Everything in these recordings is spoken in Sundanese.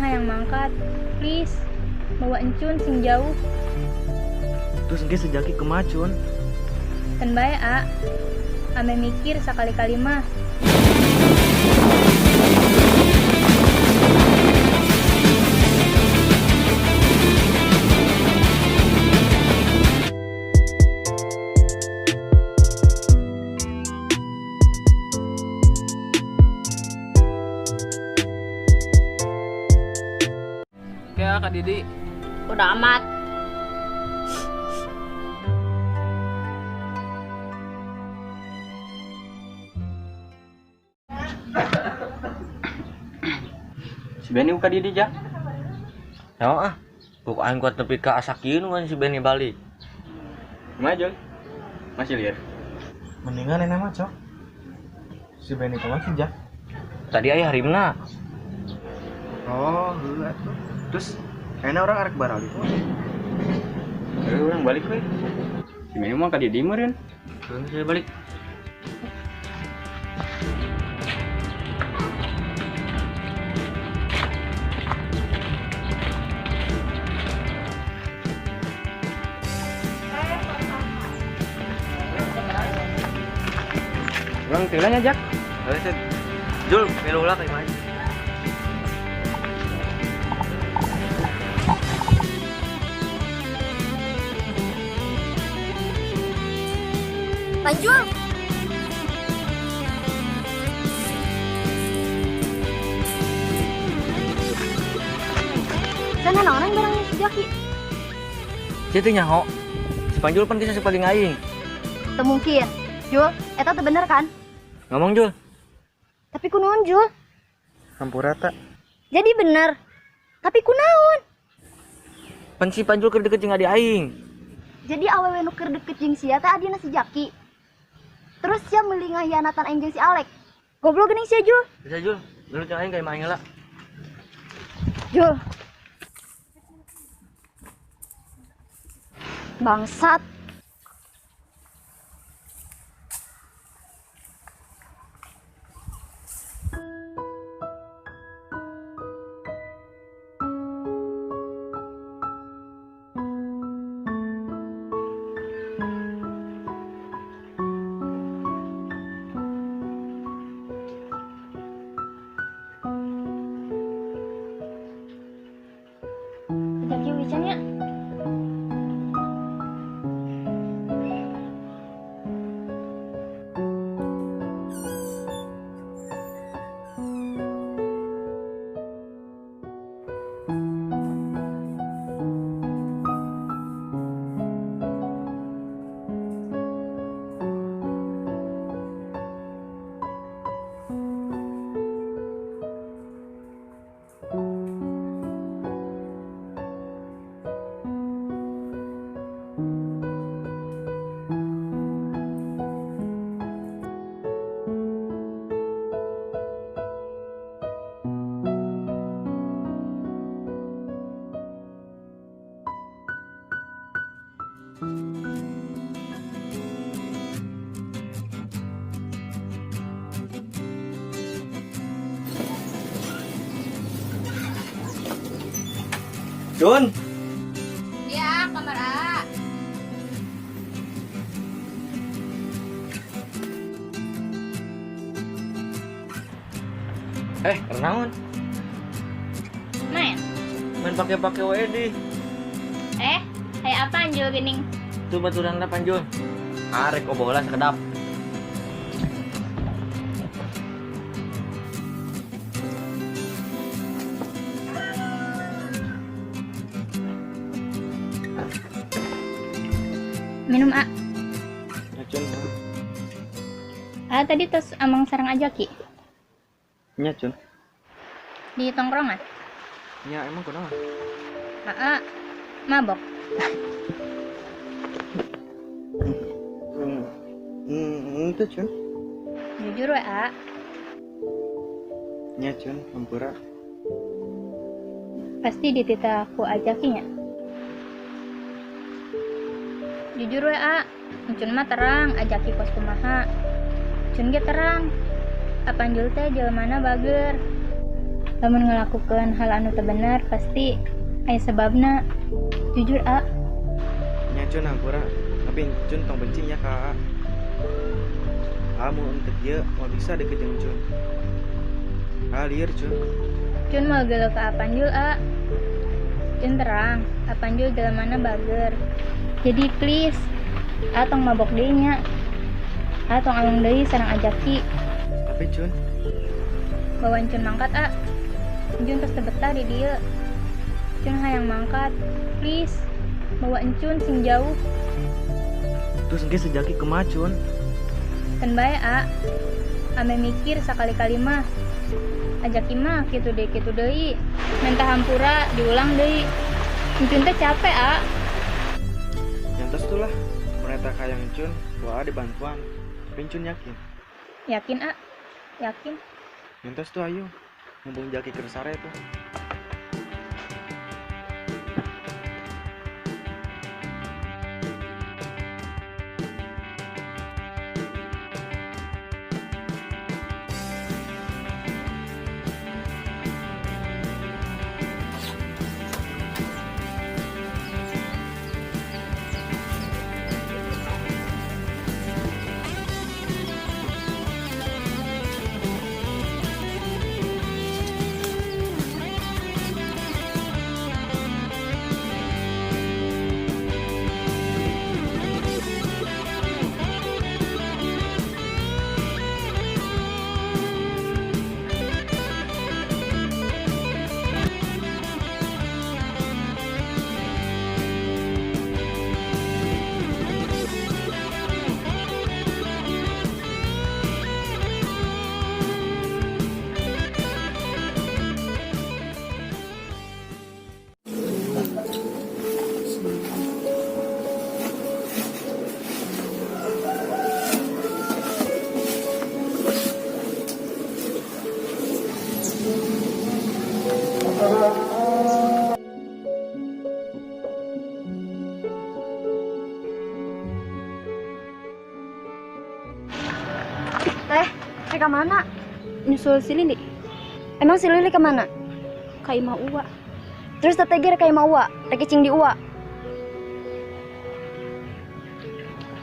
hayang mangkat. Please, bawa encun sing jauh. Terus engke si Jaki kumaha, Cun? Keun bae, A. Ame mikir sakali-kali mah. Oke, Kak Didi. Udah amat. Si Benny buka Didi, Jak. Ya ah, buk aing kuat nepi ka asa kieu nu si Benny balik. Kumaha, Jul? Masih liar? Mendingan enak mah, Cok. Si Benny kumaha sih, Jak? Tadi aya harimna. Oh, heuh atuh. Terus ayeuna urang arek baralik mah. Terus urang balik we. Si Benny mah ka Didi meureun. Terus saya balik. Urang teu nya, Jak. Heuh, Jul, milu lah ka imah. Panjul. Sana naonan barangnya si Jaki. Sia teh nyaho. Si Panjul pan geus paling aing. Teu mungkin. Jul, eta teu bener kan? Ngomong, Jul. Tapi kunaon, Jul? Hampura ta. Jadi bener. Tapi kunaon? Pan si Panjul keur deket jeung adi aing. Jadi awewe nu keur deket jeung sia teh adina si Jaki. Terus sia meuli ngahianatan aing jeung si Alek. Goblok geuning sia, Jul. Bisa, Jul. Dulu jeung aing ka imah aing heula. Jul. Bangsat. Jaki wican nya. Jun. Ya, kamar A. Kenaon? Main. Main pake-pake wae di. Kayak apa Anjul geuning? Tuh baturan lah Panjul. Arek obola sekedap. Minum, A. Ya, Cun. A, tadi tos amang sarang aja, Ki. Nya, Cun. Di tongkrongan? Nya, emang kunaon? A, mabok. Itu, Cun. Jujur we, A. Nya, Cun, hampura. Pasti dititah aku aja, Ki, nya. Jujur we, A. Encun mah terang, ajaki kos kumaha. Cun ge terang. Apanjul teh jelmana bager. Lamun ngelakukeun hal anu teu bener pasti aya sebabna. Jujur, A. Nya Cun, hampura. Tapi Cun tong benci nya ka A. A mun teu kieu moal bisa deket jeung Cun. A lieur, Cun. Cun moal geuleuh ka Apanjul, A. Cun terang, Apanjul jelemana bager. Jadi please, A tong mabok deui nya. A tong alung deui sareng Ajaki. Tapi Cun, Bawa Cun mangkat, A. Cun tos teu betah di dieu. Cun hayang mangkat. Please, bawa Encun sing jauh. Terus engke si Jaki kumaha, Cun? Keun bae, A. Ame mikir sakali-kali mah. Ajaki mah kitu deui kitu deui. Minta hampura diulang deui. Encun teh capek, A. Yang tos tuh lah. Mun eta hayang Cun, bawa A dibantuan. Tapi Cun yakin? Yakin, A. Yakin. Yang tos tuh ayo. Mumpung Jaki keur sare tuh. Teh, rek ka mana? Nyusul si Lili. Emang si Lili kemana? Ka imah Uwa. Terus teteh ge rek ka imah Uwa, rek cicing di Uwa.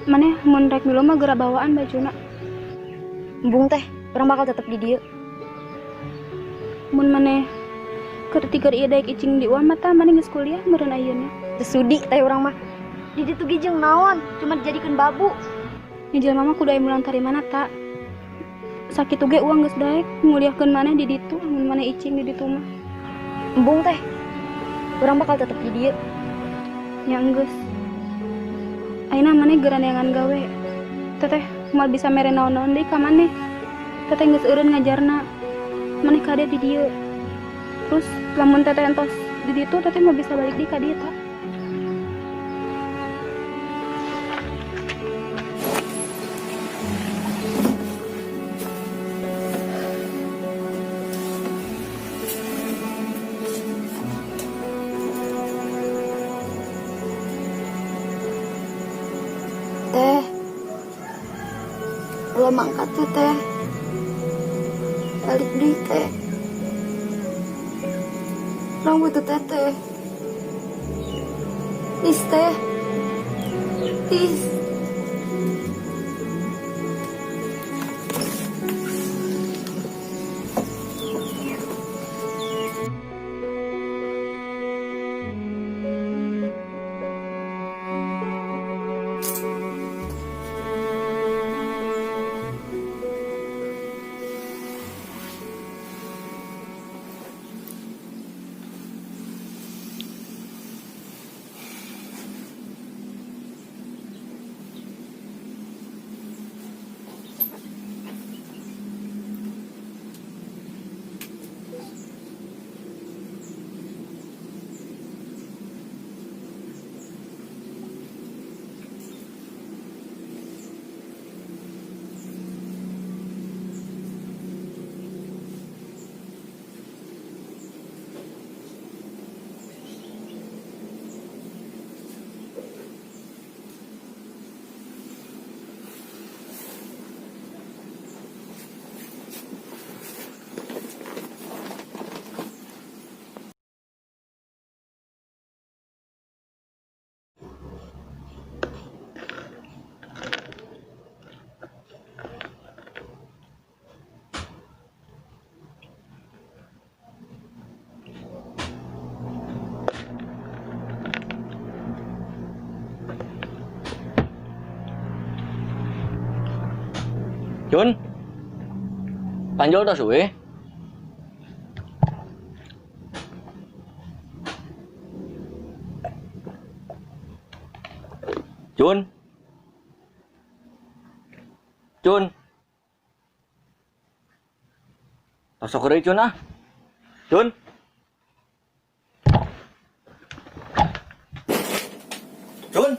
Maneh mun rek milu mah geura bawaan bajuna. Embung teh, urang bakal tetep di dieu. Mun maneh keur tiger ieu daek icing di Uwa mah tah maneh geus kuliah meureun ayeuna. Teu sudi teh urang mah. Di ditu ge jeung naon, cuma dijadikeun babu. Nya jelema mah kudu aya mulang tarimana ta. Sakitu ge uang geus daek nguliahkeun maneh di ditu mun maneh icing di ditu mah. Embung teh. Urang bakal tetep di dieu. Nya enggeus. Ayeuna maneh geura neangan gawe. Teteh moal bisa mere naon-naon deui ka maneh. Teteh geus eureun ngajarna. Maneh kade di dieu. Terus lamun teteh entos di ditu teteh moal bisa balik deui ka dieu ta. Teh, ulah mangkat tuh teh, balik deui teh. Urang butuh teteh. Please teh, please. Cun. Panjol tos we. Cun. Cun. Tos deui Cun ah. Cun. Cun.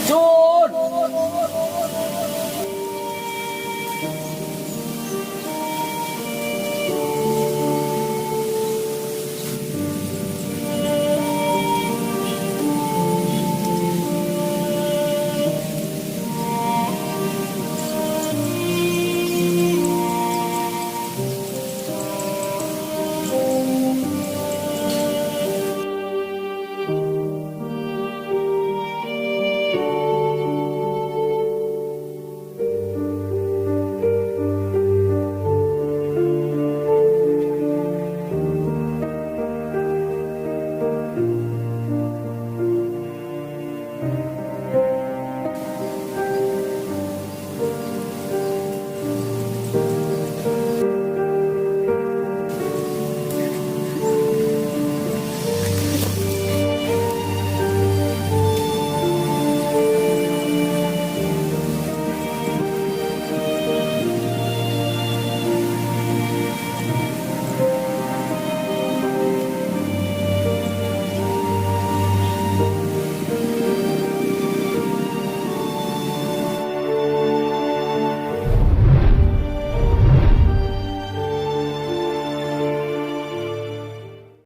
Cun.